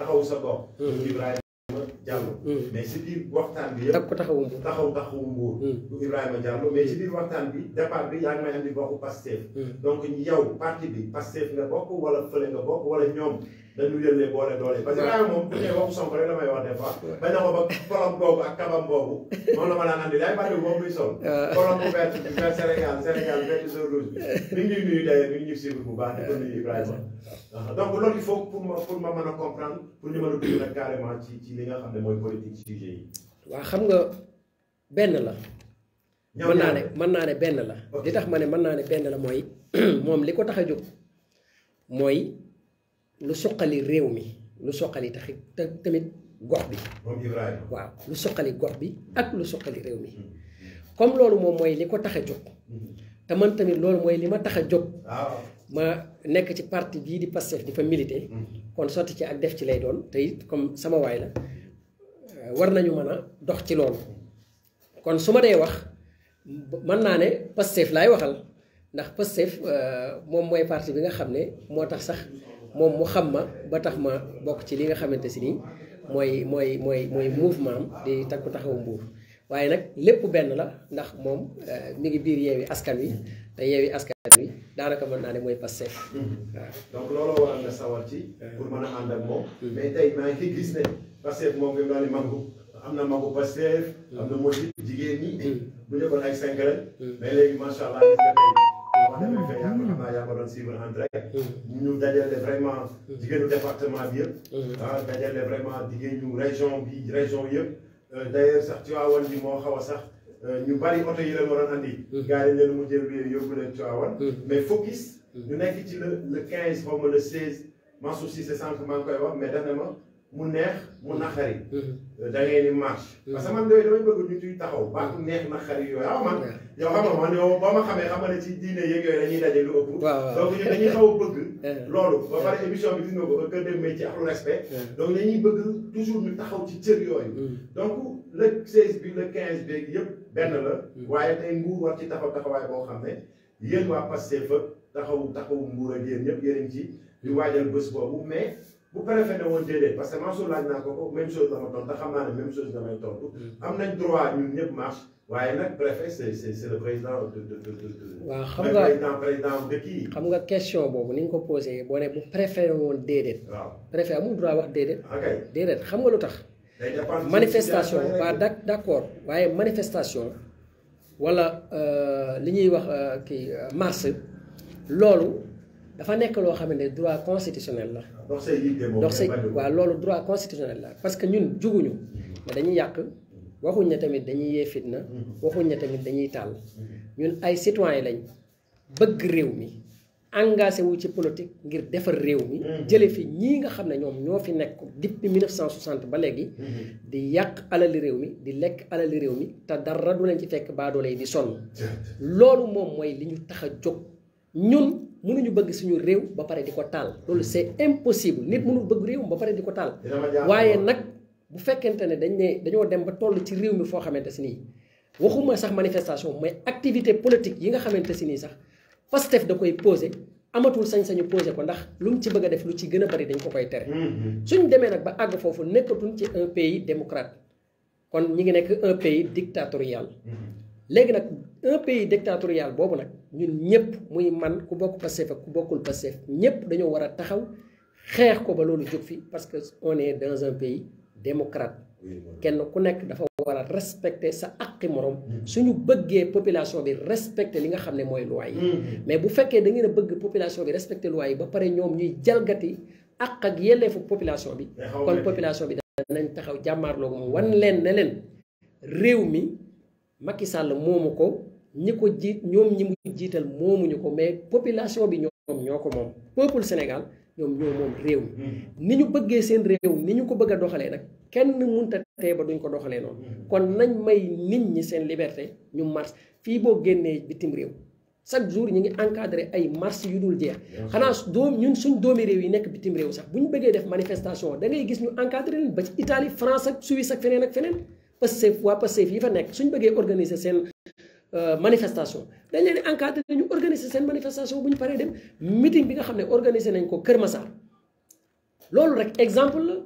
taxawu sa gox. Ibrahima Diallo. mais si biir waxtaan bi yëpp. taxawu Mbour. bu Ibrahima Diallo mais si biir waxtaan bi départ bi yaa ngi may andi bokk Pastef. donc yow parti bi Pastef nga bokk wala fële nga bokk wala ñoom dañu yëlee boole doole. parce que Ibrahima moom bu ñu waxu Sonko rek la may wax des fois. bañ na ko ba kolom boobu ak kabam boobu moom la ma daan andi day bari boobu muy sol. kolom bu vert bi vert Sénégal vert jaune rouge bi. mi ngi nuyu d'ailleurs mi ngi ñu suivre bu baax di ko nuyu Ibrahima. donc loolu il faut pour ma mën a comprendre pour ñu mën a dugg nag carrément ci li nga xam ne mooy politique sujet yi. waaw xam nga benn la. mën naa ne benn la. li tax ma ne mën naa ne benn la mooy moom li ko tax a jóg mooy lu suqali réew mi lu suqali tamit gox bi. moom Ibrahima. waaw lu suqali gox bi ak lu suqali réew mi comme loolu moom mooy li ko tax a jóg te man tamit loolu mooy li ma tax a jóg. ma nekk ci parti bii di Pastef di fa militer. kon sotti ci ak def ci lay doon te it comme sama waay la war nañu mën a dox ci loolu kon su ma dee wax mën naa ne Pastef laay waxal ndax Pastef moom mooy parti bi nga xam ne moo tax sax moom mu xam ma ba tax ma bokk ci li nga xamante si nii mooy mouvement am di Takku Taxawu Mbour waaye nag lépp benn la ndax moom mi ngi biir Yewwi Askan Wi te Yewwi Askan Wi daanaka mën naa ne mooy Pastef. waaw donc looloo waral nga sawar ci. pour mën a ànd ak moom. mais tey maa ngi gis ne Pastef moom fi mu daal di mangu am na mangu Pastef. am na moo jigéen ñi. bu njëkkoon ay 5 lañ. mais léegi macha allah gis nga tey. boo demee fee yaa xam naa yaa ko doon suivre en direct. ñu dajale vraiment jigéenu département bi yëpp. dajale vraiment jigéenu région yëpp. d'ailleurs sax Tivaouane bi moo xaw a sax ñu bari oto yi leen waroon andi. gars yi leen mujjee yóbbu leen Tivaouane. mais focus. ñu nekk ci le 15 xaw ma le 16 Mansour Cissé sànq maa ngi koy wax mais daf ne ma mu neex mu naqari. da ngay ni marche. parce que man yooyu damay bëgg ñu ciy taxaw baatu neex naqari yooyu ah man. yow xam nga man yow boo ma xamee xam nga ne ci diine yeeg yooyu dañuy daje lu ëpp. donc ñun dañuy xaw a bëgg. loolu ba pare émission bi gis nga ko ba kër dem métier ak lu respect. donc dañuy bëgg toujours ñu taxaw ci cër yooyu. donc le 16 bi le 15 beeg yëpp benn la. waaye tey Mbour war ci taxawaay boo xam ne yéen waa Pastef fa taxawu Mbour ak yéen ñëpp yéen ci di waajal bés boobu mais bu préfet ne woon déedéet parce que Mansour laaj naa ko même chose la ma tontu te xam naa ne même chose damay tontu. am nañ droit ñun ñëpp marche waaye nag préfet c'est le président waaw xam nga président dëkk yi. xam nga question boobu ni nga ko posé boo ne bu préfet woon déedéet. waaw préfet amul droit wax déedéet. ok déedéet xam nga lu tax. manifestation pas d'accord waaye manifestation wala li ñuy wax kii marche loolu dafa nekk loo xam ne droit constitutionnel la. dox say waaw loolu droit constitutionnel la parce que ñun juguñu ne dañuy yàq waxuñ ne tamit dañuy yee fitna waxuñ ne tamit dañuy tàll ñun ay citoyen lañ bëgg réew mi engagé wu ci politique ngir defar réew mi jële fi ñii nga xam ne ñoom ñoo fi nekk depuis 1960 ba léegi di yàq alali réew mi di lekk alali réew mi te dara du leen ci fekk baadoole yi di sonn loolu moom mooy li ñu tax a jóg ñun mënuñu bëgg suñu réew ba pare di ko taal loolu c'est impossible nit mënul bëgg réew ba pare di ko taal waaye nag bu fekkente ne dañoo dem ba toll ci réew mi foo xamante si nii waxuma sax manifestation mais activité politique yi nga xamante si nii sax Pastef da koy posé amatul sañ-sañu posé ko ndax lu mu ci bëgg a def lu ci gën a bari dañ ko koy tere suñ demee nag ba àgg foofu nekkatuñ ci un pays démocrate kon ñi ngi nekk un pays dictatorial léegi nag un pays dictatorial boobu nag ñun ñëpp muy man ku bokk Pastef ak ku bokkul Pastef ñëpp dañoo war a taxaw xeex ko ba loolu jóg fi parce que on est dans un pays démocrate kenn ku nekk dafa war a respecter sa aqi morom suñu bëggee population bi respecter li nga xam ne mooy loi yi mais bu fekkee da ngeen a bëgg population bi respecter loi yi ba pare ñoom ñuy jalgati aq ak yelleefu population bi kon population bi danañ taxaw jàmmaarloo moom wan leen ne leen réew mi Macky Sall moomu ko ñi ko jiit ñoom ñi mu jiital moomuñu ko mais population bi ñoom ñoo ko moom peuple Sénégal ñoom ñoo moom réew mi ni ñu bëggee seen réew ni ñu ko bëgg a doxalee nag kenn mënta tee ba duñ ko doxalee noonu kon nañ may nit ñi seen liberté ñu marche fii boo génnee bitim réew chaque jour ñu ngi encadré ay marche yu dul jeex xanaa ñun suñ doomi réew yi nekk bitim réew sax bu ñu bëggee def manifestation da ngay gis ñu encadré leen ba ci Italie France ak Suisse ak feneen Pastef waa Pastef yi fa nekk suñ bëggee organiser seen manifestation dañ leen encadré ñu organiser seen manifestation bu ñu paree dem meeting bi nga xam ne organiser nañ ko Kër Massar loolu rek exemple la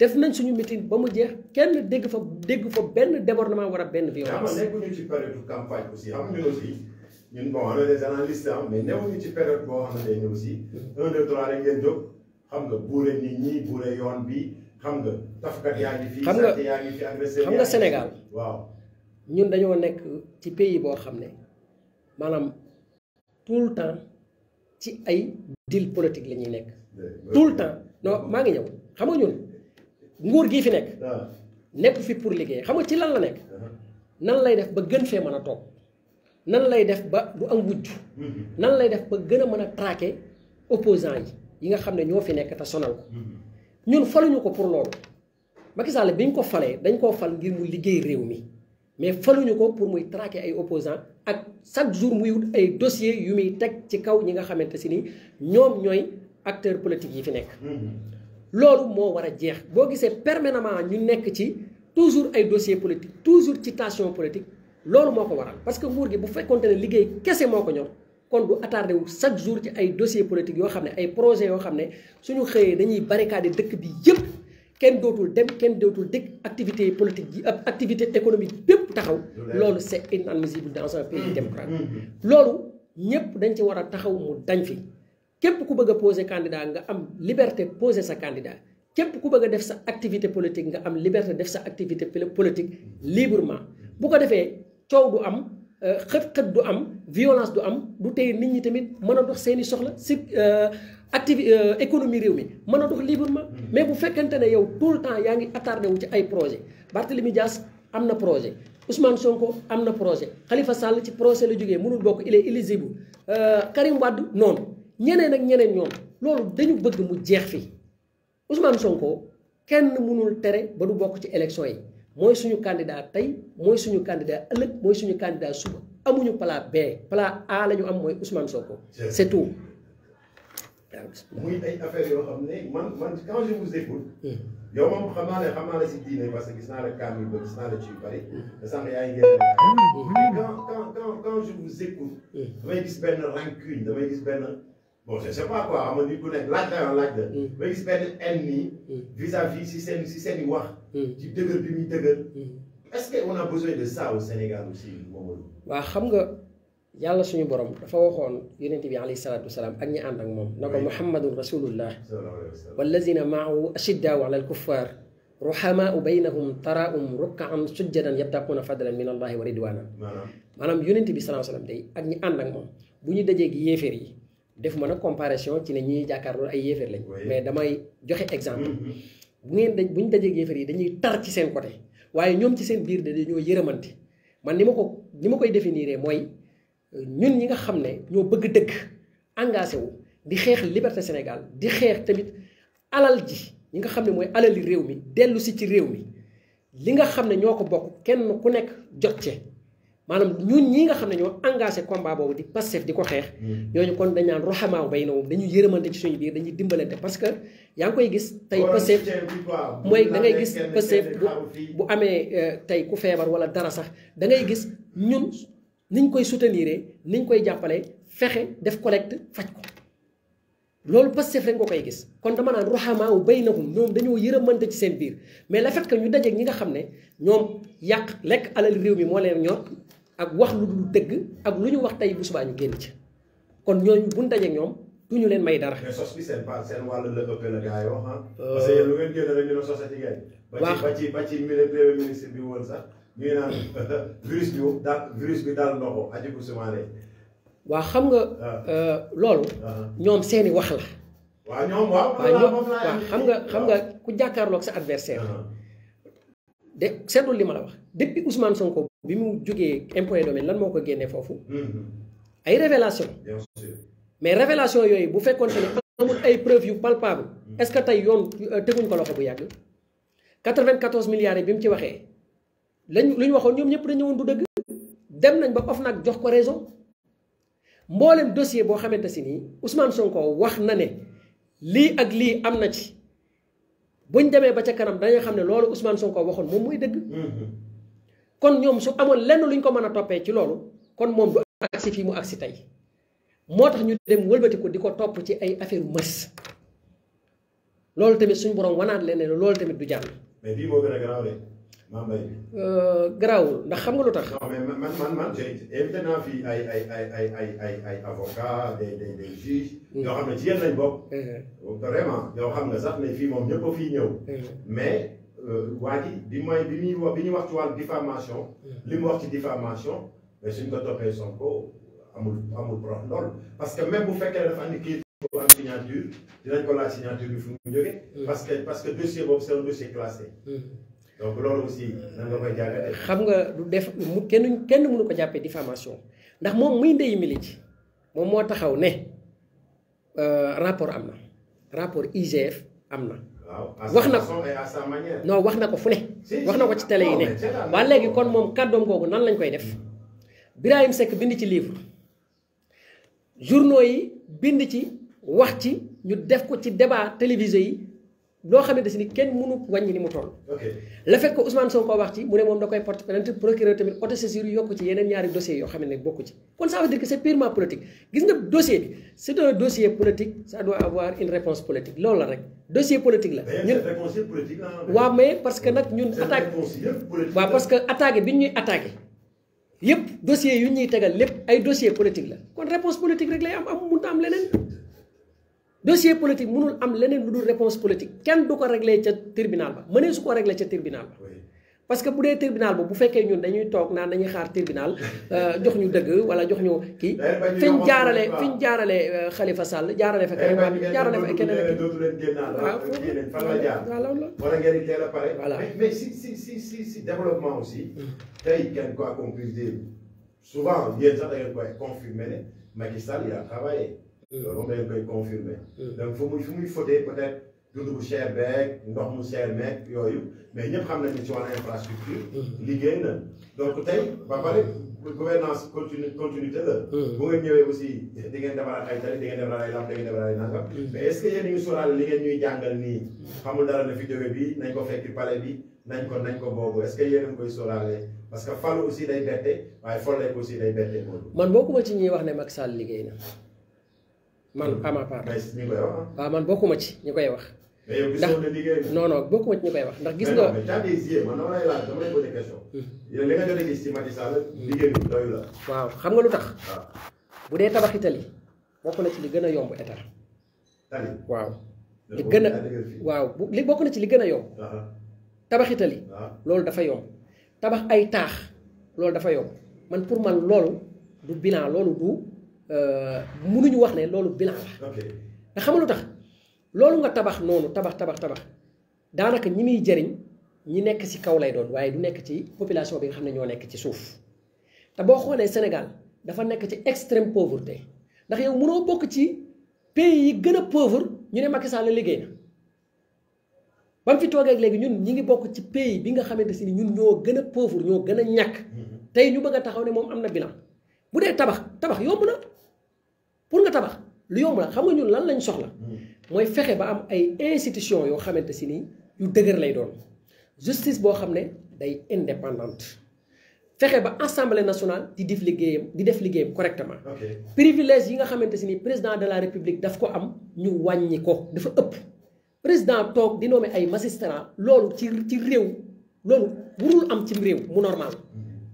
def nañ suñu meeting ba mu jeex kenn dégg fa benn débordement wala benn violence. nekkuñu ci période campagne aussi xam nga ñun aussi ñun bon on est des analystes mais newuñu ci période boo xamante ne aussi 1 2 3 rek ngeen jóg xam nga buure nit ñi buure yoon bi xam nga tafkat yaa ngi fi. sàcc yaa ngi fi agresseur xam nga Sénégal. waaw ñun dañoo nekk ci pays boo xam ne maanaam tout le temps ci ay deal politique la ñuy nekk. tout le temps non maa ngi ñëw xam nga ñun nguur gii fi nekk. nekk fi pour liggéey xam nga ci lan la nekk. nan lay def ba gën fee mën a toog nan lay def ba du am wujj. nan lay def ba gën a mën a traquer opposants yi nga xam ne ñoo fi nekk te sonal ko. ñun faluñu ko pour loolu Macky Sall bi ñu ko falee dañ koo fal ngir mu liggéey réew mi mais faluñu ko pour muy traquer ay opposants ak chaque jour muy wut ay dossiers yu muy teg ci kaw ñi nga xamante si ni ñoom ñooy acteurs politiques yi fi nekk. loolu moo war a jeex boo gisee permanemment ñu nekk ci toujours ay dossiers politiques toujours ci tension politique loolu moo ko waral parce que nguur gi bu fekkonte ne liggéey kese moo ko ñor kon du attardé wu chaque jour ci ay dossiers politiques yoo xam ne ay projets yoo xam ne suñu xëyee dañuy barricade dëkk bi yëpp kenn dootul dem kenn dootul dégg activité politique yi ak activité économique bépp taxaw loolu c'est inadmissible dans un pays démocratique loolu ñëpp dañ ci war a taxaw mu dañ fi képp ku bëgg a poser candidat nga am liberté poser sa candidat képp ku bëgg a def sa activité politique nga am liberté def sa activité politique librement bu ko defee coow du am xët-xët du am violence du am du tey nit ñi tamit mën a dox seeni soxla si économie réew mi mën a dox librement mais bu fekkente ne yow tout le temps yaa ngi attardé wu ci ay projet Barthélémy Dias am na projet Ousmane Sonko am na projet Khalifa Sall ci projet la jógee mënul bokk il est éligible Karim Wade noonu ñeneen ak ñeneen ñoom loolu dañu bëgg mu jeex fii Ousmane Sonko kenn mënul tere ba du bokk ci élection yi mooy suñu candidat tey mooy suñu candidat ëllëg mooy suñu candidat suba amuñu plan B plan A la ñu am mooy Ousmane Sonko c'est tout. muy ay affaires yoo xam ne man quand je vous écoute. yow moom xam naa la si diine parce que gis naa la kaam yu bëri gis naa la ci yu bëri. te sànq yaa ngi quand je vous écoute. damay gis benn rancune damay gis benn bon je sais pas quoi xam nga nit ku nekk laaj la. damay gis benn ennemi. vis-à-vis si seen i wax. ci dëgër bi muy dëgër. est-ce que on a besoin de ça au Sénégal aussi Mamadou. waaw xam nga. yàlla suñu borom dafa waxoon yonent bi alayhi salaatu wasalaam ak ñi ànd ak moom na ko muhammadun rasulullah wallazina maahu ashiddaau ala alkuffar ruhamaau baynahum taraahum rukkaan sujjadan yabtaquuna fadlan min allahi wa ridwana maanaam yonent bi sallallahu alayhi wasallam day ak ñi ànd ak moom bu ñu dajee gi yéeféer yi def mën a comparaison ci ne ñiy jàkkaarloo ay yéeféer lañ mais damay joxe exemple bu ñu dajee gi yéeféer yi dañuy tar ci seen côté waaye ñoom ci seen biir de dañoo yërëmante man ni ma koy définir mooy ñun ñi nga xam ne ñoo bëgg dëkk engagé wu di xeex liberté Sénégal di xeex tamit alal ji ñi nga xam ne mooy alali réew mi dellu si ci réew mi li nga xam ne ñoo ko bokk kenn ku nekk jot ci maanaam ñun ñi nga xam ne ñoo engagé combat boobu di Pastef di ko xeex ñooñu kon dañ naan roxamaaw bay na moom dañuy yërëmante ci suñu biir dañuy dimbalante parce que yaa ngi koy gis tey Pastef mooy da ngay gis Pastef bu amee tey ku feebar wala dara sax da ngay gis ñun niñ koy soutenir niñ koy jàppale fexe def collecte faj ko loolu Pastef rek nga koy gis kon dama naan ruhamaa baynahum ñoom dañoo yërëmante ci seen biir mais le fait que ñu dajeeg ñi nga xam ne ñoom yàq lekk alal réew mi moo leen ñor ak wax lu dul dëgg ak lu ñu wax tey bu subaa ñu génn ci kon ñooñu buñ dajeeg ñoom du ñu leen may dara. mais sos bi seen wàll la ëppee la gars yi wax ah. parce que lu ngeen génn rek ñu ne sosati ngeen. waaw ba ci premier ministre bi woon sax. ñu ngi naan virus bi daal ndoxo Hadjibou Soumaré. waa xam nga. loolu. ñoom seeni wax la. waaw ñoom waaw. xam nga ku jàkkaarloog sa adversaire. de seetlu li ma la wax depuis Ousmane Sonko bi mu jógee impôt et domaine lan moo ko génnee foofu. ay révélation mais révélation yooyu bu fekkoon ne amul ay preuves yu palpable. est-ce que tey yoon teguñ ko loxo bu yàgg. 94 milliards yi bi mu ci waxee. lu ñu waxoon ñoom ñëpp dañu woon du dëgg dem nañ ba OFNAC jox ko raison mboolem dossier boo xamante si nii Ousmane Sonko wax na ne lii ak lii am na ci buñ demee ba ca kanam dañoo xam ne loolu Ousmane Sonko waxoon moom mooy dëgg. kon ñoom su amoon lenn luñ ko mën a toppee ci loolu kon moom du agsi fii mu agsi tey moo tax ñu dem wëlbati ko di ko topp ci ay affaire mës loolu tamit suñu borom wanaat leen ne loolu tamit du jàll. mais bii moo gën a garaaw de maa mbay bi. garaawul ndax xam nga lu tax. non mais man j'ai invité naa fii ay avocats des juges. yoo xam ne ci yéen lañ bokk. vraiment yoo xam ne sax ne fii moom ñëpp a fii ñëw. mais waa ji bi ñuy wax ci wàllu diffamation. li mu wax ci diffamation mais suñ ko toppee Sonko amul prox lool parce que même bu fekkee dafa andi kii bu am signature dinañ ko laaj signature bi fu mu jógee. parce que dossier boobu c'est un dossier classé. donc loolu aussi nan nga koy jàngatee. xam nga du def kenn mënu ko jàppee diffamation ndax moom muy ndey mili ci moom moo taxaw ne rapport am na rapport IGF am na. wax na ko non wax na ko fu ne. wax na ko ci télé yi ne. waa léegi kon moom kàddoom googu nan lañ koy def Birahim Seck bind ci livre journaux yi bind ci wax ci ñu def ko ci débat télévisé yi. loo xamante ni kenn mënu wàññi ni mu toll. le fait que Ousmane Sonko wax ci mu ne moom da koy porte plainte procureur tamit autosaisine yokk ci yeneen ñaari dossiers yoo xam ne bokku ci kon ça veut dire que c'est purement politique gis nga dossier bi c'est un dossier politique ça doit avoir une réponse politique loolu la rek dossier politique la. ñun waaw mais parce que nag ñun attaque waaw parce que attaqué bi ñuy attaqué yépp dossiers yu ñuy tegal lépp ay dossier politique la kon réponse politique rek lay am mënut a am leneen. dossier politique mënul am leneen lu dul réponse politique kenn du ko réglé ca tribunal ba mënee su ko réglé ca tribunal ba parce que bu dee tribunal ba bu fekkee ñun dañuy toog naan dañuy xaar tribunal jox ñu dëgg wala jox ñu kii fiñ jaarale Khalifa Sall jaarale fa keneen jaarale fa keneen wala ngeen di teel a pare mais si développement aussi tey kenn quoi qu'on puisse dire souvent yéen sax da ngeen koy confirmer ne Macky Sall il a travaillé loolu moom dañ koy confirmer donc fu muy fotee peut-être dund bu cher beeg ndox mu cher meeg yooyu mais ñëpp xam nañu ci wàllu infrastructure liggéey na donc tey ba pare gouvernance continuité la bu ngeen ñëwee aussi di ngeen defaraat ay tali di ngeen defaraat ay lamp di ngeen defaraat ay nangam mais est-ce que yéen a ngi sóoraale li ngeen ñuy jàngal nii xamul dara na fi jóge bi nañ ko fekki palais bi nañ ko boobu est-ce que yéen a ngi koy sóoraale parce que falu aussi day bette waaye folleeku aussi day bette moom man bokkuma ci ñuy wax ne Macky Sall liggéey na man à ma part waaw man bokkuma ci ñu koy wax. ndax non bokkuma ci ñu koy wax ndax gis nga. man dama lay laaj dama lay poser question. li nga jot a gis ci Macky Sall liggéey bi doy la. waaw xam nga lu tax. bu dee tabaxi tali bokk na ci li gën a yomb état. tali waaw. li gën a waaw li bokk na ci li gën a yomb. tabaxi tali. loolu dafa yomb. tabax ay taax loolu dafa yomb man pour man loolu du bilan loolu du. mënuñu wax ne loolu bilan la nga xam lu tax loolu nga tabax noonu tabax daanaka ñi muy jëriñ ñi nekk ci kaw lay doon waaye du nekk ci population bi nga xam ne ñoo nekk ci suuf te boo xoolee Sénégal dafa nekk ci extrême pauvreté ndax yow mënoo bokk ci pays yi gën a pauvre ñu ne Macky Sall la liggéey na ba mu fi toogee léegi ñun ñi ngi bokk ci pays bi nga xamante si ni ñun ñoo gën a pauvre ñoo gën a ñàkk tey ñu bëgg a taxaw ne moom am na bilan bu dee tabax yomb na pour nga tabax lu yomb la xam nga ñun lan lañ soxla mooy fexe ba am ay institution yoo xamante si ni yu dëgër lay doon justice boo xam ne day indépendante fexe ba assemblée nationale di def liggéeyam correctement privilège yi nga xamante si ni président de la république daf ko am ñu wàññi ko dafa ëpp président toog di nommer ay magistrat loolu ci réew loolu warul am ci réew mu normal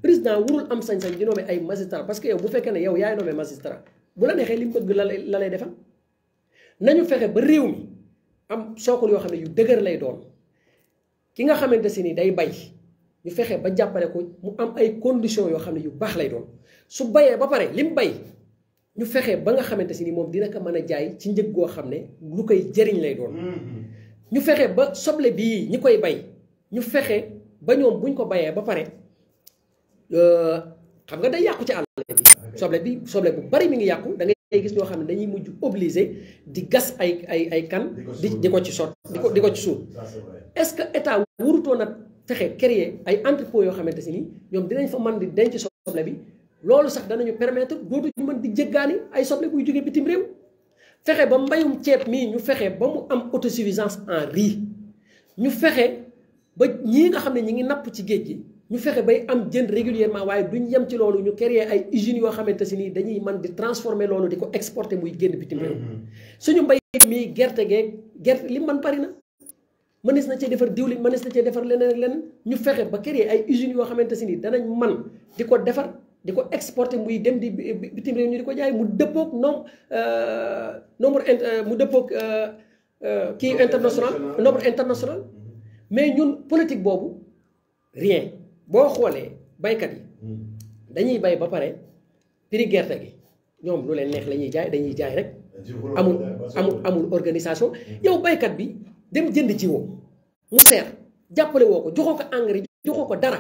président warul am sañ-sañ di nommer ay magistrat parce que yow bu fekkee ne yow yaay nommer magistrat bu la neexee li mu bëgg la lay defal nañu fexe ba réew mi am sookul yoo xam ne yu dëgër lay doon ki nga xamante si ni day bay ñu fexe ba jàppale ko mu am ay conditions yoo xam ne yu baax lay doon su bayee ba pare li mu bay ñu fexe ba nga xamante si ni moom dina ko mën a jaay ci njëg goo xam ne lu koy jëriñ lay doon ñu fexe ba soble bii ñi koy bay ñu fexe ba ñoom buñ ko bayee ba pare xam nga day yàqu ci àll bi soble bu bari mi ngi yàqu da ngay gis ñoo xam ne dañuy mujj obligé di gas ay kan di ko ci sot di ko ci suul est-ce que état warutoon a fexe créer ay entrepôt yoo xamante si ni ñoom dinañ fa mën di denc soble bi loolu sax danañu permettre dootuñu mën di jéggaani ay soble buy jógee bitim réew fexe ba mbayum ceeb mii ñu fexe ba mu am autosuffisance en riz ñu fexe ba ñii nga xam ne ñi ngi napp ci géej gi ñu fexe bay am jën régulièrement waaye duñ yem ci loolu ñu créer ay usines yoo xamante si nii dañuy mën di transformer loolu di ko exporter muy génn bitim réew suñu mbay mii gerte li man bari na mënees na cee defar diwlin mënees na cee defar leneen ak leneen ñu fexe ba créer ay usines yoo xamante si ni danañ man di ko defar di ko exporter muy dem di bitim réew ñu di ko jaay mu dëppoog mu dëppoog kii international nombre international mais ñun politique boobu rien boo xoolee baykat yi dañuy bay ba pare prix gerte gi ñoom lu leen neex la ñuy jaay dañuy jaay rek amul organisation yow baykat bi dem jënd jiwoo mu seer jàppale woo ko joxoo ko engrais joxoo ko dara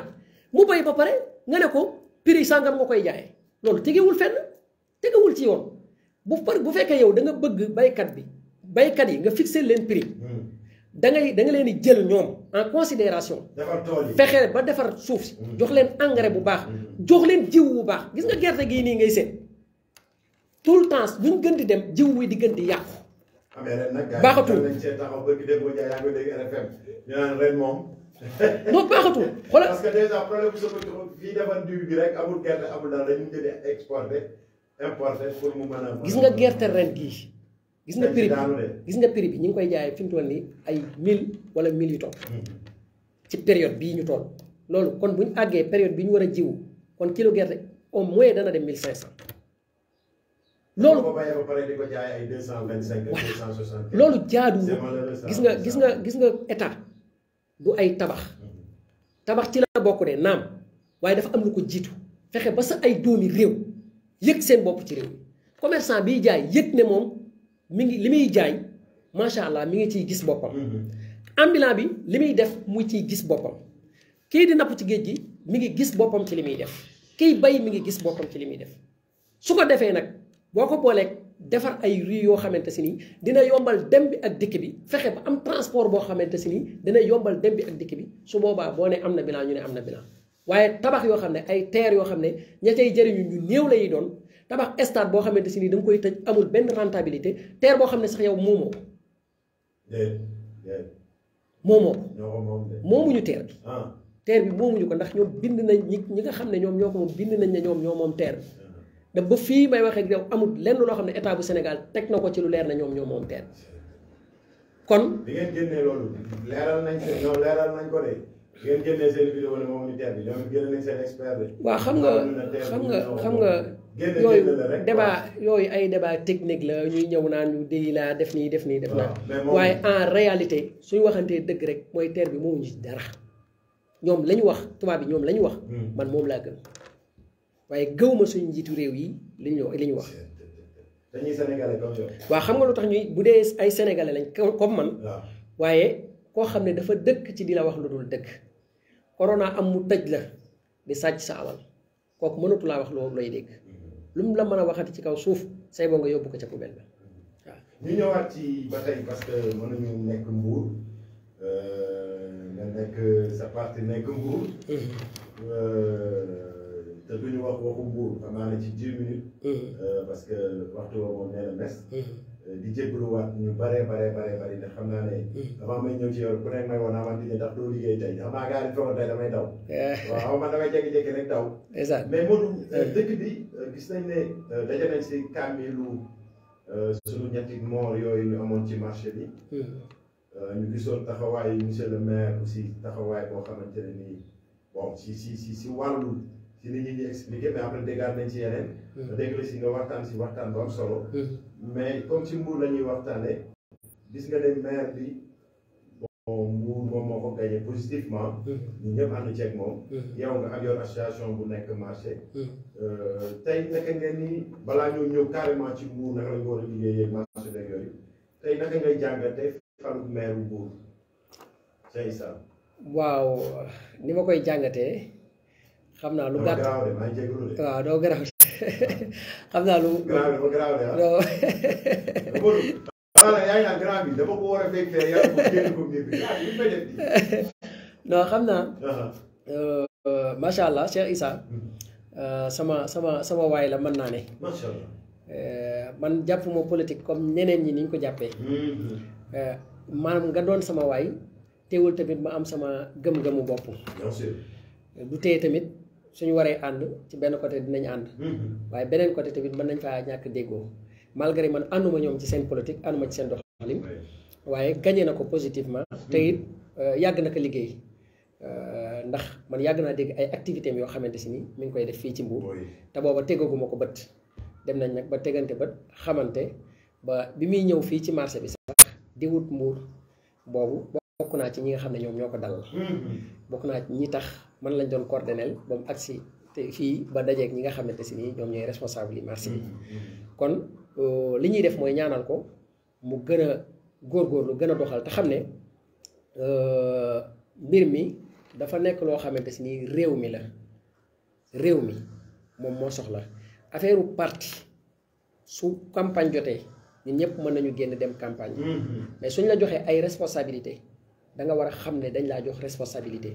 mu bay ba pare nga ne ko prix sàngam nga koy jaayee loolu tegewul fenn tegewul ci yoon bu fekkee yow da nga bëgg baykat yi nga fixer leen prix da nga leen di jël ñoom en considération fexe ba defar suuf si jox leen engrais bu baax jox leen jiw bu baax gis nga gerte gii nii ngay seet tout le temps luñ gën di dem jiw wi di gën di yàqu baaxatul non baaxatul xoolal parce que déjà problème bu soobee fii defar diw bi rek amul gerte amul dara dañu jëlee exporté importé pour mu mën a. gis nga gerte ren gii. gis nga prix bi ñu ngi koy jaayee fi mu toll nii ay 1000 wala 1000 yu topp. ci période bii ñu toll. loolu kon bu ñu àggee période bi ñu war a jiwu kon kilo gerte au moins dana dem 1500. loolu boo bayee ba pare di ko jaay ay 225 260. loolu jaaduwul gis nga état du ay tabax ci la bokk de naam waaye dafa am lu ko jiitu fexe ba sa ay doomi réew yëg seen bopp ci réew mi commerçant biy jaay yëg ne moom mi ngi li muy jaay macha allah mi ngi ciy gis boppam. ambulant bi li muy def muy ciy gis boppam kii di napp ci géej gi mi ngi gis boppam ci li muy def kiy bay mi ngi gis boppam ci li muy def su ko defee nag boo ko booleeg defar ay rue yoo xamante si nii dina yombal dem bi ak dikk bi fexe ba am transport boo xamante si nii dina yombal dem bi ak dikk bi su boobaa boo ne am na bilan ñu ne am na bilan waaye tabax yoo xam ne ay terre yoo xam ne ña cay jëriñu ñu néew lay doon tabax stade boo xamante si nii da nga koy tëj amul benn rentabilité terre boo xam ne sax yow moomoo ko. moomoo ko moomuñu terre bi. terre bi moomuñu ko ndax ñoom bind nañ ñi nga xam ne ñoom ñoo ko moom bind nañ ne ñoom ñoo moom terre bi. da ba fii may waxee ak yow amul lenn loo xam ne état bu Sénégal teg na ko ci lu leer na ñoom ñoo moom teen kon. bi ngeen génnee loolu leeral nañ ko ñoom leeral nañ ko de bi ngeen génnee seen vidéo ne moom ñu teen bi ñoom génne nañ seen expert de. waaw xam nga yooyu débat yooyu ay débat technique la ñuy ñëw naan ñu déy laa def nii def naa. waaye en réalité suñu waxantee dëgg rek mooy terre bi moomuñu ci dara ñoom la ñu wax tubaab bi ñoom la ñu wax. man moom laa gëm. waaye gëwuma suñu njiitu réew yi li ñu wax. dañuy sénégalais comme yow. waaw xam nga lu tax ñuy bu dee ay sénégalais lañ comme man. waaye koo xam ne dafa dëkk ci di la wax lu dul dëkk. corona am mu tëj la di sàcc sa alal kooku mënatu laa wax loolu lay dégg. lu mu la mën a waxati ci kaw suuf say boo nga yóbbu ko ca poubelle ba waaw. ñu ñëwaat ci ba tey parce que mënuñu nekk Mbour nga nekk sa parti nekk Mbour. te duñu wax waxu Mbour xam naa ne ci 10 minutes. parce que waxtu woo moom nee na mes. di jégaluwaat ñu bare ndax xam naa ne. avant may ñëw ci yow ku nekk may woon naa di ndax doo liggéey tey xam naa gars yi foog tey damay daw. waaw man damay jékki-jékki rek daw. mais Modou dëkk bi gis nañ ne daje nañ si kàmmilu suñu ñetti moor yooyu ñu amoon ci marché bi. ñu gisoon taxawaay monsieur le maire aussi taxawaay boo xamante ne nii bon si wàllu. si nit ñi di expliqué mais après déggaat nañ ci yeneen. dégg la si nga waxtaan si waxtaan bu am solo. mais comme ci Mbour la ñuy waxtaanee. gis nga ne maire bi bon Mbour moom moo ko gagné positivement. ñu ñëpp ànd ceeg moom. yow nga ak yor association bu nekk marché. tey naka ngeen ni balaa ñoo ñëw carrément ci Mbour naka la ñu war a liggéeyee marché beeg yooyu tey naka ngay jàngatee falu maire bu Mbour Cheikh Issa. waaw ni ma koy jàngatee. xam naa lu gàtt waaw doo garaaw xam naa lu. non xam naa. macha allah Cheikh Issa. sama waay la mën naa ne. macha allah. man jàppuma politique comme ñeneen ñi ni ñu ko jàppee. maanaam nga doon sama waay teewul tamit ma am sama gëm-gëmu bopp. du tee tamit. suñu waree ànd ci benn côté dinañ ànd. waaye beneen côté tamit mën nañ faa ñàkk déggoo malgré man ànduma ñoom ci seen politique ànduma ci seen dox. lim waaye gagné na ko positivement te it yàgg na ko liggéey ndax man yàgg naa dégg ay activités yoo xamante si ni mi ngi koy def fii ci Mbour te booba tegaguma ko bët dem nañ nag ba tegante bët xamante ba bi muy ñëw fii ci marché bi sax di wut Mbour boobu bokk naa ci ñi nga xam ne ñoom ñoo ko dalal bokk naa ci ñi tax man lañ doon coordonner ba mu agsi te fii ba dajeeg ñi nga xamante si ni ñoom ñooy responsable yi marché bi kon li ñuy def mooy ñaanal ko mu gën a góorgóorlu gën a doxal te xam ne mbir mi dafa nekk loo xamante si ni réew mi la réew mi moom moo soxla affaire parti su campagne jotee ñun ñëpp mën nañu génn dem campagne mais suñ la joxee ay responsabilité da nga war a xam ne dañ laa jox responsabilité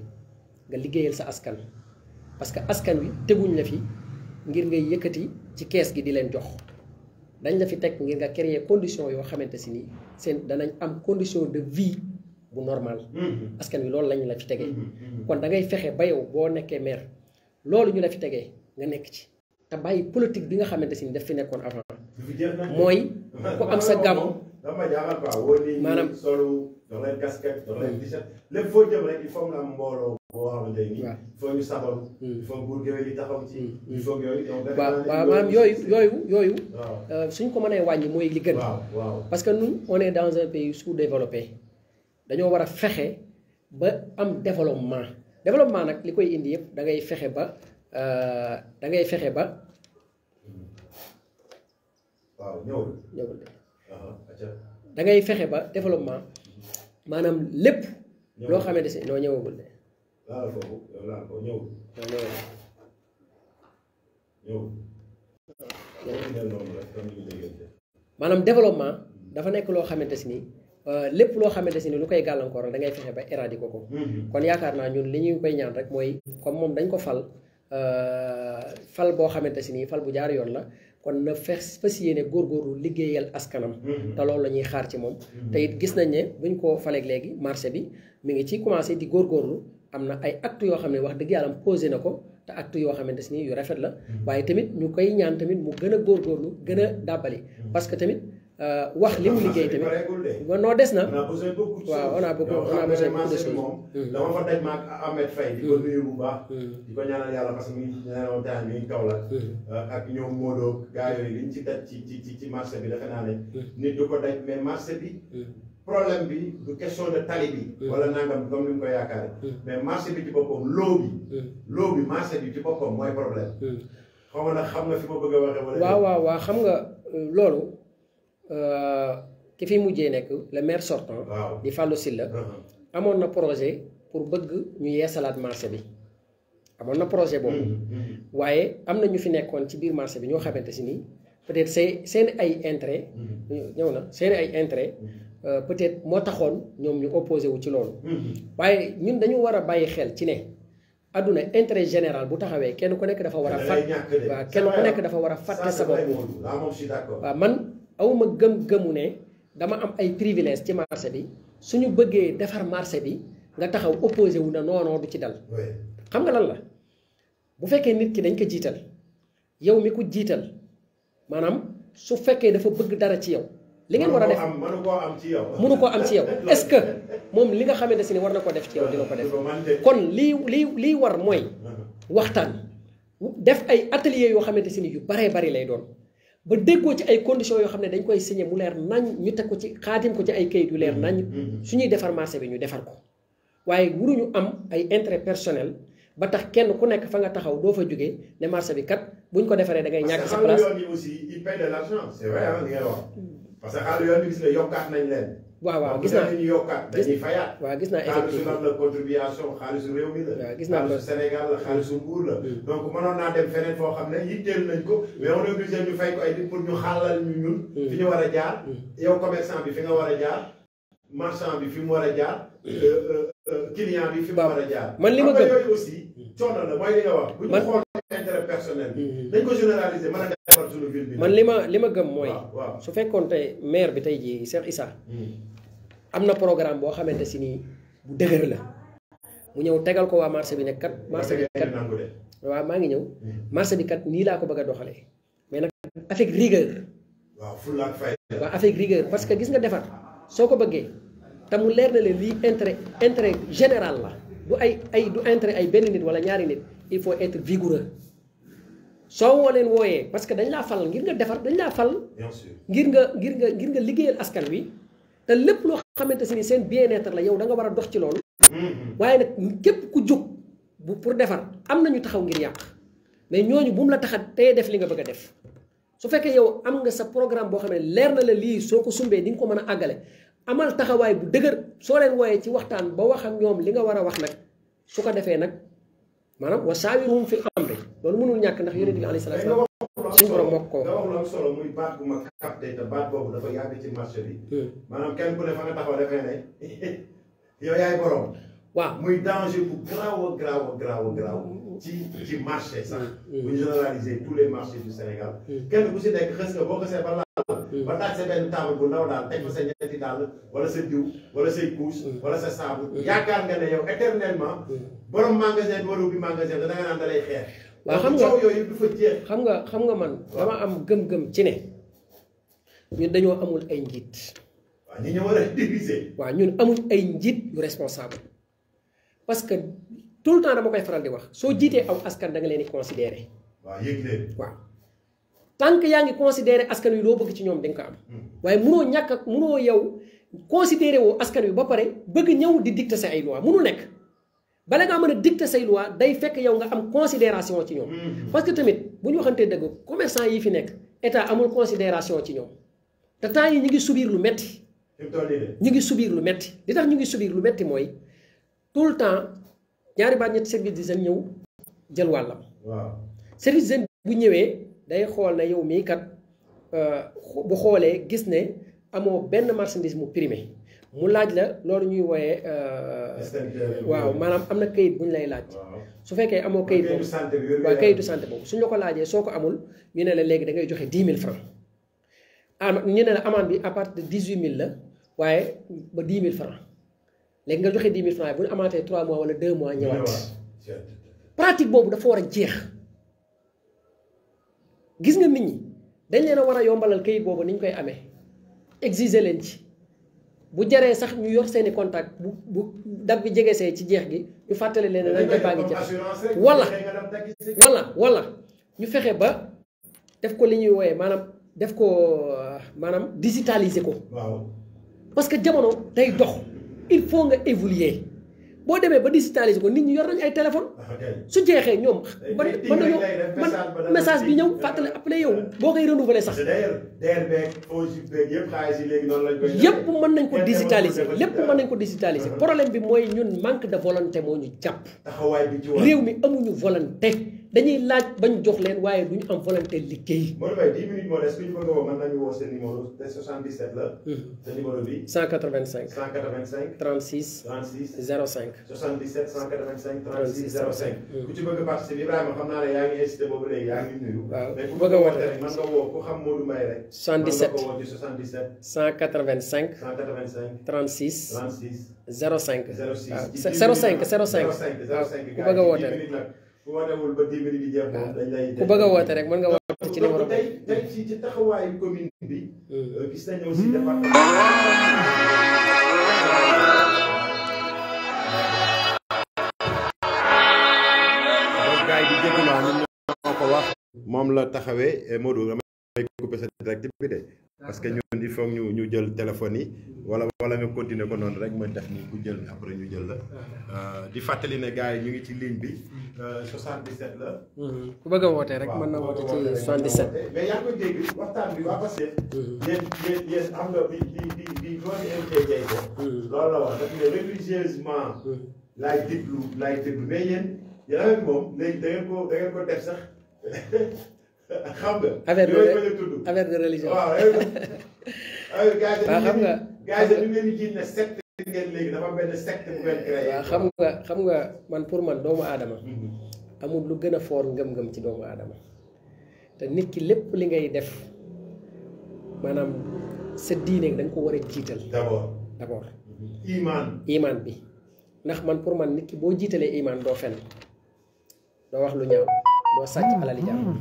nga liggéeyal sa askan parce que askan wi teguñ la fi ngir ngay yëkkati ci kees gi di leen jox dañ la fi teg ngir nga créer condition yoo xamante si ni seen danañ am condition de vie bu normal askan wi loolu lañ la fi tegee kon da ngay fexe ba yow boo nekkee maire loolu ñu la fi tegee nga nekk ci te bàyyi politique bi nga xamante si ni daf fi nekkoon avant mooy ku am sa gàmmu dama jaaxal quoi woo nii maanaam solu dox leen casquette dox leen t-shirt lépp foo jëm rek il faut nga am mbooloo boo xamante ni il faut ñu sabaru il faut nguur géwél yi taxaw ci il faut yooyu donc waaw maanaam yooyu suñ ko mënee wàññi mooy li gën parce que nous on est dans un pays sous-développé dañoo war a fexe ba am développement nag li koy indi yëpp da ngay fexe ba waaw ñëwul da ngay fexe ba développement maanaam lépp loo xamante si noo ñëwagul de laal foofu laal ko ñëwul maanaam développement dafa nekk loo xamante si ni lépp loo xamante si ni lu koy gàllankoor da ngay fexe ba éradiquer ko kon yaakaar naa ñun li ñuy koy ñaan rek mooy comme moom dañ ko fal boo xamante si ni fal bu jaar yoon la kon na fas yéene góorgóorlu liggéeyal askanam te loolu la ñuy xaar ci moom te it gis nañ ne buñ ko faleeg léegi marché bi mi ngi ci commencé di góorgóorlu am na ay actes yoo xam ne wax dëgg yàlla posé na ko te actes yoo xamante si ni yu rafet la waaye tamit ñu koy ñaan tamit mu gën a góorgóorlu gën a dàbbali parce que tamit wax li mu liggéey tamit noo des na waaw on a beaucoup de choses dama fa daj maag Ahmed Faye di ko nuyu bu baax di ko ñaanal yàlla parce que mi ngi ñaanal temps mi ngi kaw la ak ñoom Modou gars yooyu liñ ci daj ci marché bi defe naa ne nit du ko daj mais marché bi problème bi du question de tali bi wala nangam comme ni mu ko yaakaare mais marché bi ci boppam loo bi marché bi ci boppam mooy problème xaw ma nag xam nga fi ma bëgg a waxee wala waaw xam nga loolu ki fi mujjee nekk le maire sortant di Fallou Sylla amoon na projet pour bëgg ñu yeesalaat marché bi amoon na projet boobu waaye am na ñu fi nekkoon ci biir marché bi ñoo xamante si nii peut-être seen ay intérêt ñëw na seen ay intérêt peut-être moo taxoon ñoom ñu opposé wu ci loolu waaye ñun dañu war a bàyyi xel ci ne adduna intérêt général bu taxawee kenn ku nekk dafa war a kenn ku nekk dafa war a fàtte sa bopp waaw man awma gëm-gëmu ne dama am ay privilège ci marché bi suñu bëggee defar marché bi nga taxaw opposé wu na non du ci dal xam nga lan la bu fekkee nit ki dañ ko jiital yow mi ko jiital maanaam su fekkee dafa bëgg dara ci yow li ngeen war a def mënu koo am ci yow est-ce que moom li nga xamante si ni war na ko def ci yow dina ko def kon lii war mooy waxtaan def ay atelier yoo xamante si ni yu baree bari lay doon ba déggoo ci ay conditions yoo xam ne dañ koy signé mu leer nañ ñu teg ko ci xaatim ko ci ay kayit yu leer nañ suñuy defar marché bi ñu defar ko waaye waruñu am ay intérêt personnel ba tax kenn ku nekk fa nga taxaw doo fa jógee ne marché bi kat buñ ko defaree da ngay ñàkk sa place. parce que yoon yi aussi il paye de l'argent c'est vrai li ngeen wax parce que xaalis yoon bi gis nga yokkaat nañ leen. waaw gis naa ñu yokkaat dañuy fayaat. waaw gis naa effectivement xaalisu la contribution xaalisu réew mi la. waaw gis naa xaalisu Sénégal la xaalisu Mbour la. donc mënoon naa dem feneen foo xam ne yitteel nañ ko. mais on est obligé ñu fay ko ay nit pour ñu xaalal ñu ñun. fi ñu war a jaar. yow commerçant bi fi nga war a jaar. marchand bi fi mu war a jaar. client bi fi mu war a jaar. man li ma gëm yooyu aussi coono la mooy li nga wax. bu ñu xool intérêt personnel bi. dañ ko généraliser mën a defar suñu ville bi. man li ma gëm mooy. su fekkoon tey maire bi tey jii Cheikh Issa. am na programme boo xamante si nii bu dëgër la. mu ñëw tegal ko waa marché bi ne kat. marché bi kat waaw maa ngi ñëw. marché bi kat nii laa ko bëgg a doxalee. mais nag avec rigueur. waaw fulla ak fayda. waaw avec rigueur parce que gis nga defar soo ko bëggee te mu leer na leen lii intérêt général la du intérêt ay benn nit wala ñaari nit il faut être vigoureux soo woo leen wooyee parce que dañ laa fal ngir nga defar dañ laa fal ngir nga liggéeyal askan wi te lépp loo xamante ni seen bien-être la yow da nga war a dox ci loolu waaye nag képp ku jóg pour defar am nañu taxaw ngir yàq mais ñooñu bu mu la taxa tey def li nga bëgg a def su fekkee yow am nga sa programme boo xam ne leer na la lii soo ko sumbee di nga ko mën a àggale amal taxawaay bu dëgër soo leen wooyee ci waxtaan ba wax ak ñoom li nga war a wax nag su ko defee nag maanaam wa saawirhum fil amri loolu mënul ñàkk ndax yonent bi alayhi salaatu wa salaam suñu borom moo ko nga wax lu am solo muy baat bu ma capté te baat boobu dafa yàgg ci marché bi maanaam kenn ku ne fa nga taxaw defee ne yow yaay borom waaw muy danger bu garaaw ci marché sax bu ñu généraliser tous les marchés du Sénégal kenn ku si nekk xës nga boo xësee ba ba taaj sa benn table bu ndaw daal teg fa sa ñetti dàll wala sa diw wala say couche wala sa saabu yaakaar nga ne yow éternellement borom magasin bi wala ubbi magasin da nga naan da lay xeex waaw xam nga yooyu du fa jeex xam nga man dama am gëm-gëm ci ne ñun dañoo amul ay njiit waaw ñi ñu war a diriger waaw ñun amul ay njiit yu responsable parce que tout le temps dama koy faral di wax soo jiitee aw askan da nga leen di considérer waaw yëg leen waaw tant que yaa ngi considérer askan wi loo bëgg ci ñoom di nga ko am waaye munoo yow considérer woo askan wi ba pare bëgg ñëw di dicter say ay loi munul nekk bala ngaa mën a dicter say loi day fekk yow nga am considération ci ñoom parce que tamit bu ñu waxantee dëgg commerçant yi fi nekk état amul considération ci ñoom te temps yi ñu ngi subir lu metti ñu ngi subir lu metti li tax ñu ngi subir lu metti mooy tout le temps ñaari baat ñetti service d'hygiène ñëw jël wàllam service d'hygiène bu ñëwee day xool ne yow mii kat bu xoolee gis ne amoo benn marchandise mu primé mu laaj la loolu ñuy wooyee waaw maanaam am na kayit bu ñu lay laaj su fekkee amoo kayit boobu waaw kayitu santé boobu suñ la ko laajee soo ko amul ñu ne la léegi da ngay joxe 10 000 francs ñu ne la amende bi à partir de 18 000 la waaye ba 10 000 francs léegi nga joxe 10 000 francs bu ñu amaatee 3 mois wala 2 mois ñëwaat pratique boobu dafa war a jeex gis nga nit ñi dañ leen a war a yombalal kayit boobu ni ñu koy amee exiger leen ci bu jaree sax ñu yor seeni contact bu dab bi jegesee ci jeex gi ñu fàttali leen nañ ko baa ngi jeex wala ñu fexe ba def ko li ñuy wooyee maanaam def ko maanaam digitaliser ko parce que jamono day dox il faut nga évoluer boo demee ba digitaliser ko nit ñi yor nañu ay téléphone su jeexee ñoom man nañoo message bi ñëw fàttali appelé yow boo koy renouveler sax yépp mën nañ ko digitaliser lépp mën nañ ko digitaliser problème bi mooy ñun manque de volonté moo ñu jàpp réew mi amuñu volonté dañuy laaj bañ jox leen waaye duñu am volonté liggéey. Modou Mbaye 10 minutes moo des ku ñu bëgg a woo mën nañu woo seen numéro te 77 la. sa numéro bi. 185. 185. 36. 36. 05. 77 185 36 05. ku ci bëgg a participer Ibrahima xam naa ne yaa ngi incité boobu léegi yaa ngi nuyu. waaw mais ku bëgg a woote rek mën nga woo ku xam Modou Mbaye rek. 77 mën nga ko woo ci 77. 185. 185. 36. 36. 05. 06 waaw 05 05. 05 waaw 05 ku bëgg a woote rek. ku wootewul ba 10 minutes di jeex moom dañ lay. ku bëgg a woote rek mën nga woote ci numéro bi. tey ci taxawaayu commune bi. gis nañu aussi département. donc gars yi di jégalu ñun ñoo ko wax. moom la taxawee Modou damay coupé sa direct bi de parce que ñun il faut ñu jël téléphone yi wala nga continuer ko noonu rek mooy def ni ku jël après ñu jël la di fàttali ne gars yi ñu ngi ci ligne bi 77 la. ku bëgg a woote rek mën na woote ci 77. mais yaa ngi koy dégg waxtaan bi waa Pastef. yéen xam nga bi loolu invité Dieye ko. loolu la wax daf ne religieusement. laay déglu mais yéen avec moom léegi da ngeen ko def sax. xam nga. affaire de religion. waaw xam nga. gars yi dañu leen di jiit ne secte ngeen léegi dafa benn secte bu ngeen créé. waaw xam nga man pour man doomu aadama. amul lu gën a foor ngëm-ngëm ci doomu aadama. te nit ki lépp li ngay def maanaam sa diine da nga ko war a jiital. d'abord. imaan bi ndax man pour man nit ki boo jiitalee imaan doo fen doo wax lu ñaaw doo sàcc alali jàmm.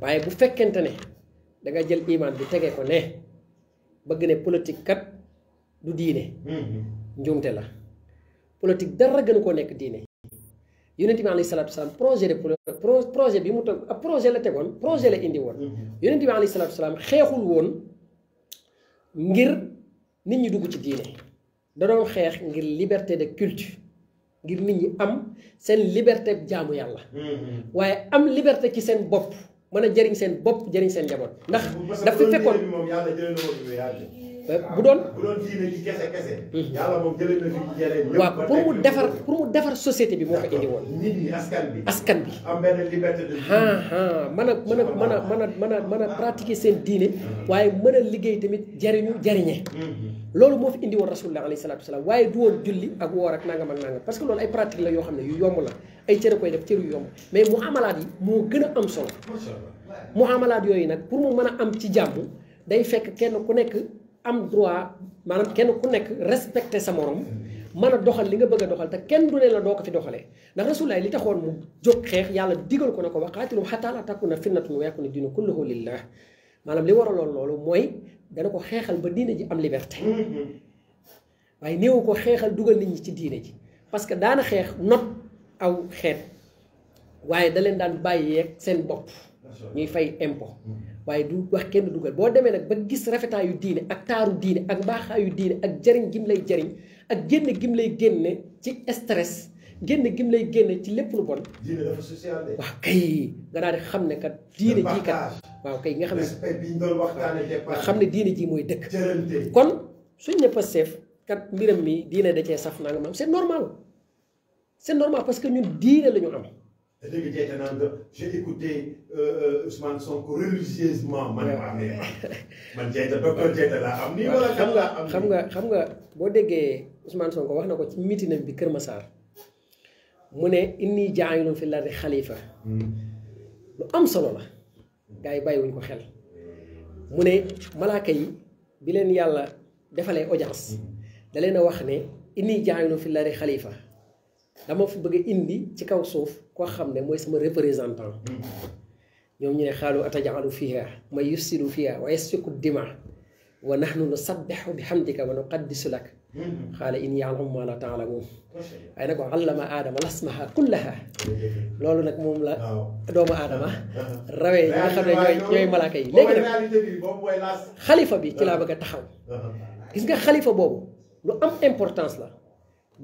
waaye bu fekkente ne da nga jël imaan bi tegee ko ne bëgg ne politique kat du diine njuumte la politique dara gën koo nekk diine yonent bi alayhi salaatu wasalaam projet bi mu teg ab projet la tegoon projet la indi woon yonent bi alayhi salaatu wasalaam xeexul woon ngir nit ñi dugg ci diine da doon xeex ngir liberté de culte ngir nit ñi am seen liberté jaamu yàlla waaye am liberté ci seen bopp mën a jëriñ seen bopp jëriñ seen njaboot ndax daf fi fekkoon bu doon diine ji kese yàlla moom jëlee na fi jëlee ñëpp waaw pour mu defar société bi moo ko indi woon nit ñi askan bi am benn liberté de mën a pratiquer seen diine waaye mën a liggéey tamit jariñe loolu moo fi indi woon rasulullah alayhi salaatu wasalaam waaye du woon julli ak woor ak nangam parce que loolu ay pratique la yoo xam ne yu yomb la ay cër koy def cër yu yomb mais mu amalaat yi moo gën a am solo mu amalaat yooyu nag pour mu mën a am ci jàmm day fekk kenn ku nekk am droit maanaam kenn ku nekk respecté sa morom mën a doxal li nga bëgg a doxal te kenn du ne la doo ko fi doxalee ndax rasulullah li taxoon mu jóg xeex yàlla digal ko ne ko waqaatilum hattaa laa takuuna fitnatun wa yakuuna diinu kulluhu lillah maanaam li waraloon loolu mooy dana ko xeexal ba diine ji am liberté waaye néewu ko xeexal dugal nit ñi ci diine ji parce que daana xeex not aw xeet waaye da leen daan bàyyeeg seen bopp ñuy fay impôt waaye du wax kenn dugal boo demee nag ba gis rafetaayu diine ak taaru diine ak mbaaxaayu diine ak jëriñ gim lay jëriñ ak génne gim lay génne ci stress génne gim lay génne ci lépp lu bon diine dafa social de waaw kay nga daal di xam ne kat diine jii kat waaw kay nga xam ne respect bi ñu doon waxtaane nga xam ne diine ji mooy dëkk jërënte kon suñ ne Pastef kat mbiram mi diine da cee saf naa nga maam c'est normal parce que ñun diine la ñu am léegi jeete naan nga j'ai écouté Ousmane Sonko religieusement man jeete docteur jeete laa am nii wala kan laa am xam nga boo déggee Ousmane Sonko wax na ko ci mitinam bi Kër Massar mu ne inni jaa'ilun fil ardi xalifa lu am solo la gars yi bàyyiwuñ ko xel mu ne malaaka yi bi leen yàlla defalee audience da leen a wax ne inni jaa'ilun fil ardi xalifa dama fi bëgg a indi ci kaw suuf koo xam ne mooy sama représentant ñoom ñu ne xaalu atajalu fiha man yufsidu fiha wa yasfiku dima wa nahnu nusabbihu bihamdika wa nuqaddisu lak xaala inni a'lamu ma la ta'lamun waaye nag wa allama aadama lasmaha kullaha loolu nag moom la doomu aadama rawee ñi nga xam ne ñooy malaaka yi léegi nag xalifa bi ci laa bëgg a taxaw gis nga xalifa boobu lu am importance la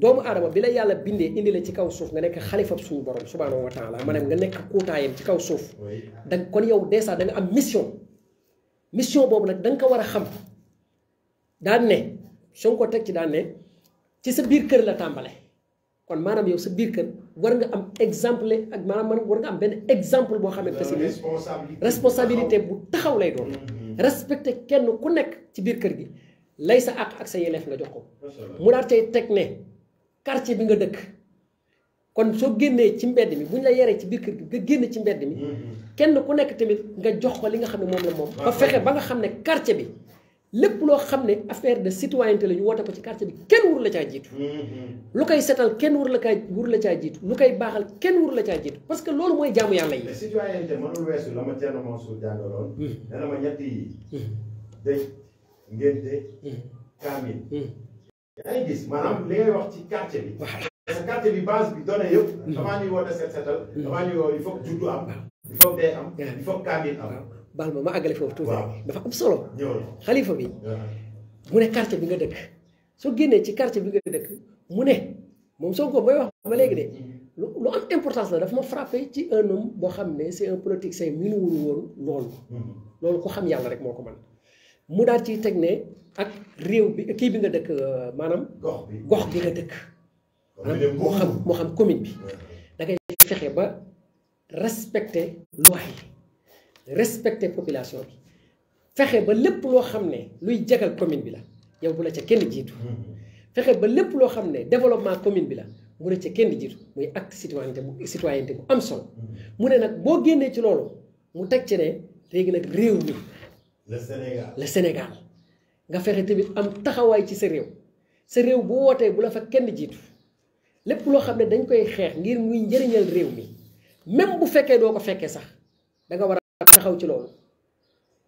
doomu aadama bi la yàlla bindee indi la ci kaw suuf nga nekk xalifa suñu borom subhaanahu wa taala maanaam nga nekk kuutaayam ci kaw suuf da kon yow dèjà da nga am mission boobu nag da nga ko war a xam daan ne soo ko teg ci daan ne ci sa biir kër la tàmbale kon maanaam yow sa biir kër war nga am exemple ak maanaam war nga am benn exemple boo xamante ne responsabilité bu taxaw lay doon respecté kenn ku nekk ci biir kër gi lay sa àq ak sa yelleef nga jox ko mu daal tey teg ne quartier bi nga dëkk kon soo génnee ci mbedd mi bu ñu la yeree ci biir kër gi nga génn ci mbedd mi kenn ku nekk tamit nga jox ko li nga xam ne moom la moom ba fexe ba nga xam ne quartier bi lépp loo xam ne affaire de citoyenneté la ñu woote ko ci quartier bi kenn wuru la caa jiitu lu koy setal kenn wuru la caa jiitu lu koy baaxal kenn wuru la caa jiitu parce que loolu mooy jaamu yàlla yi citoyenneté mënul weesu la ma Thierno Mansour jàngaloon nee na ma ñett yi dëj ngénte kaamil yaa ngi gis maanaam li ngay wax ci quartier bi parce que quartier bi base bi donné yëpp avant ñuy woote set setal avant ñuy woo il faut que juddu am il faut que dee am il faut que kaamil am baal ma àggale foofu tuuti dafa am solo xalifa bi mu ne quartier bi nga dëkk soo génnee ci quartier bi nga dëkk mu ne moom Sonko mooy wax ba léegi de lu am importance la dafa ma frappé ci un homme boo xam ne c'est un politicien minuwul woon loolu ko xam yàlla rek moo ko mën mu daal ci teg ne ak réew bi kii bi nga dëkk maanaam gox bi nga dëkk moo xam commune bi da ngay fexe ba respecter loi yi respecter population bi fexe ba lépp loo xam ne luy jagal commune bi la yow bu la ca kenn jiitu fexe ba lépp loo xam ne développement commune bi la mu ne ca kenn jiitu muy acte citoyenneté bu am solo mu ne nag boo génnee ci loolu mu teg ci ne léegi nag réew mi le Sénégal nga fexe tamit am taxawaay ci sa réew bu wootee bu la fa kenn jiitu lépp loo xam ne dañ koy xeex ngir muy njëriñal réew mi même bu fekkee doo ko fekkee sax da nga war a taxaw ci loolu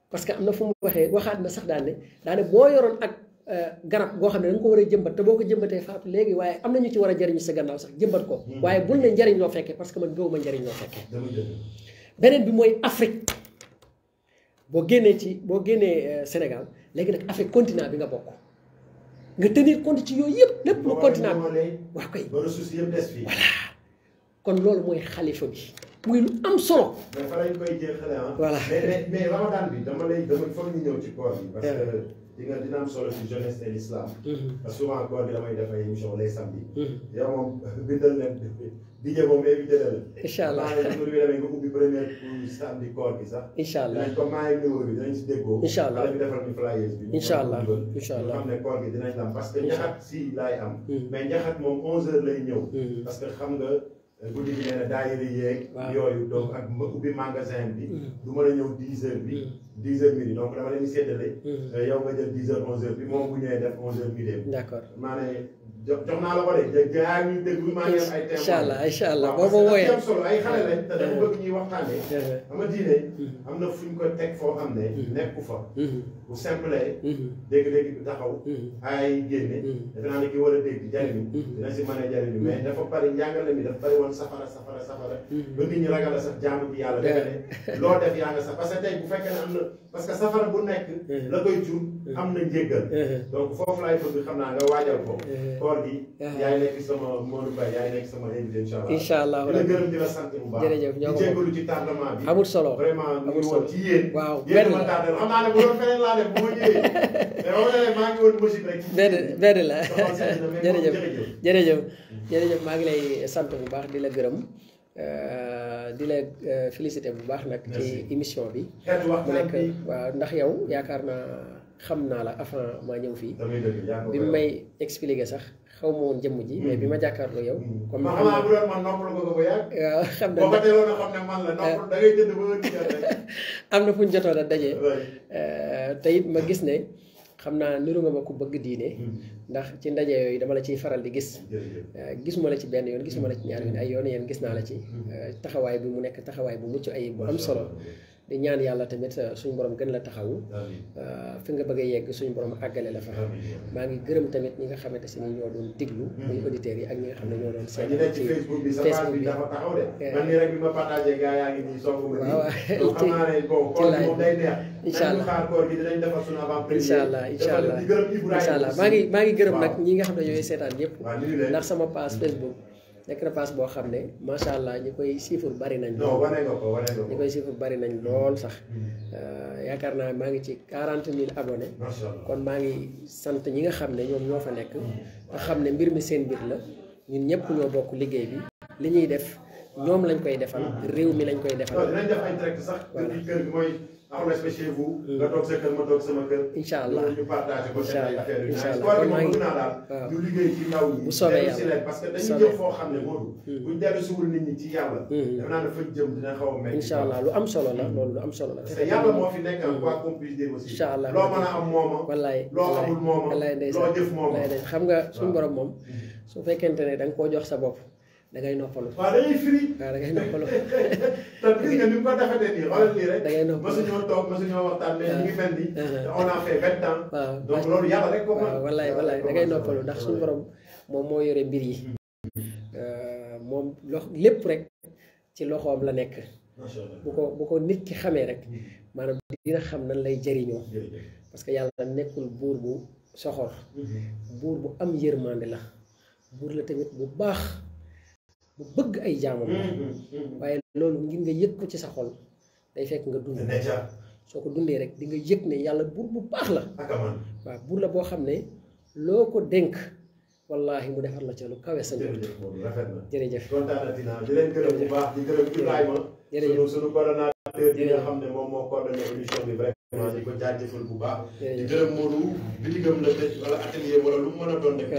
parce que am na fu mu waxaat na sax daane boo yoroon ak garab goo xam ne da nga ko war a jëmbat te boo ko jëmbatee faatu léegi waaye am na ñu ci war a jariñu sa gannaaw sax jëmbat ko waaye bul ne njariñ loo fekkee parce que man gëwuma njariñ loo fekkee beneen bi mooy Afrique boo génnee Sénégal léegi nag Afrique continent bi nga bokk nga tenir compte ci yooyu yëpp lépp lu continent bi waaw kay voilà kon loolu mooy xalifa bi muy lu am solo. mais fa lañ koy jeexale ah. voilà mais Ramadan bi dama foog ñu ñëw ci koor bi. parce que dina am solo ci jeunesse et l'islam. parce que souvent koor bi damay def ay émission les samedi. yow moom bindal leen DJ moom invité na la. incha allah maa ngi leen demee nga ubbi première samedi koor bi sax. incha allah dinañ comme maa ngi numéro bi dinañ si déggoo. incha allah xale bi defal ñu flyers bi. incha allah incha allah xam ne koor gi dinañ am parce que njaxat si laay am. mais njaxat moom 11h lay ñëw. parce que xam nga. guddi gi nee na daayira yeeg yooyu donc ak ubbi magasin bi du mën a ñëw 10h bi 10h midi donc dama leen di séddale yow nga jël 10h 11h bi moom bu ñëwee def 11h midi d'accord maa ne jox naa la ko de gaa ñu déglu maa ngi am ay témoins incha allah boo ma wooyee am solo ay xale lañ te dama bëgg ñuy waxtaanee ama diine am na fuñ ko teg foo xam ne nekku fa bu simple dégg-dégg bi taxaw ay génne defe naa ne ki war a dégg jariñu dina si mën a jariñu mais dafa bari njàngale mi dafa bari woon safara ba nit ñi ragal a sax jaamu ci yàlla defe ne loo def yaa nga sax parce que tey bu fekkee ne am na parce que safara bu nekk la koy jur am na njéggal donc foofu laay bëgg xam naa nga waajal ko koor gi yaay nekk sama Modou Mbaye yaay nekk sama invité incha allah di la gërëm di la sant bu baax jërëjëf di jéggalu ci tardement bi amul solo vraiment ñu ngi woon ci yéen waaw yéen ma tardé xam naa ne bu doon feneen laa def bu ma ñëwee mais boo nee maa ngi woon machine rek benn la jërëjëf maa ngi lay sant bu baax di la gërëm di la félicité bu baax nag ci émission bi mu nekk waaw ndax yow yaakaar naa xam naa la avant maa ñëw fii bi may expliqué sax xaw ma woon jëmm ji mais bi ma jàkkaarloo yow comme ma xamaa bu doon man noppal ko ba yàgg waaw xam na boo ko teeloon a xam ne man la noppal da ngay jënd ba rek am na fu ñu jotoon a dajee te it ma gis ne xam naa niru nga ma ku bëgg diine ndax ci ndaje yooyu dama la ciy faral di gis gisuma la ci benn yoon gisuma la ci ñaar yoon ay yoon yéen gis naa la ci taxawaay bi mu nekk taxawaay bu mucc ayib bu am solo di ñaan yàlla tamit suñu borom gën la taxawu fi nga bëgg a yegg suñu borom àggale la fa maa ngi gërëm tamit ñi nga xamante si ni ñoo doon diglu muy auditeurs yi ak ñi nga xam ne ñoo doon seet ci Facebook bi sa page bi dafa taxaw de man nii rek bi ma partagé gaa yaa ngi nii song ma nii xam naa ne bon koor moom day neex incha allah xaar koor gi dinañ defar suñu avant première incha allah maa ngi gërëm nag ñi nga xam ne ñooy seetaan yëpp ndax sama page Facebook nekk na pass boo xam ne macha allah ñi koy siifur bari nañ. non wane nga ko ñi koy siifur bari nañ lool sax yaakaar naa maa ngi ci 40 000 abonnés. kon maa ngi sant ñi nga xam ne ñoom ñoo fa nekk. nga xam ne mbir mi seen mbir la ñun ñëpp ñoo bokk liggéey bi li ñuy def ñoom lañ koy defal réew mi lañ koy defal. dinañ def ay direct sax. voilà kër gi mooy. après chez vous. nga toog sa kër ma toog sama kër. incha allah ñu partagé ko seen ay affaire yu incha allah kon maa ngi daal ñu liggéey ci ndaw ñi. bu soobee yàlla parce que dañuy jëm foo xam ne Modou. buñ dellu siwul nit ñi ci yàlla. def naa dafa jëm dina xaw a métti. incha allah lu am solo la loolu lu am solo la. parce que yàlla moo fi nekk quoi qu'on puisse dire aussi. incha allah loo mën a am mooma. wallaay loo amul mooma. wallaay ndeysaan loo jëf mooma. xam nga suñu borom moom su fekkente ne da nga koo jox sa bopp da ngay noppalu. waaw dañuy firi. waaw da ngay noppalu. te gis nga ni mu ko defetee nii xoolal nii rek. da ngay noppalu masuñoo toog masuñoo waxtaan mais ñu ngi mel ni. on a fait 20 ans. waaw donc loolu yàlla rek ko mën. waaw wallaay da ngay noppalu ndax suñu borom moom moo yore mbir yi. moom lépp rek ci loxoom la nekk. bu ko nit ki xamee rek maanaam dina xam nan lay jëriñoo. parce que yàlla nekkul buur bu soxor. buur bu am yërmande la. buur la tamit bu baax. bu bëgg ay jaamam la waaye loolu ngir nga yëg ko ci sa xol day fekk nga dund soo ko dundee rek di nga yëg ne yàlla buur bu baax la waaw buur la boo xam ne loo ko dénk wallaahi mu defar la ca lu kawe sa njort jërëjëf kontaanati naa di leen gërëm bu baax di gërëm Ibrahima sunu coordonnateur bi nga xam ne moom moo coordonné émission bi vraiment di ko jaajëfal bu baax di gërëm Modou bi digam la tëj wala atelier wala lu mu mën a doon rek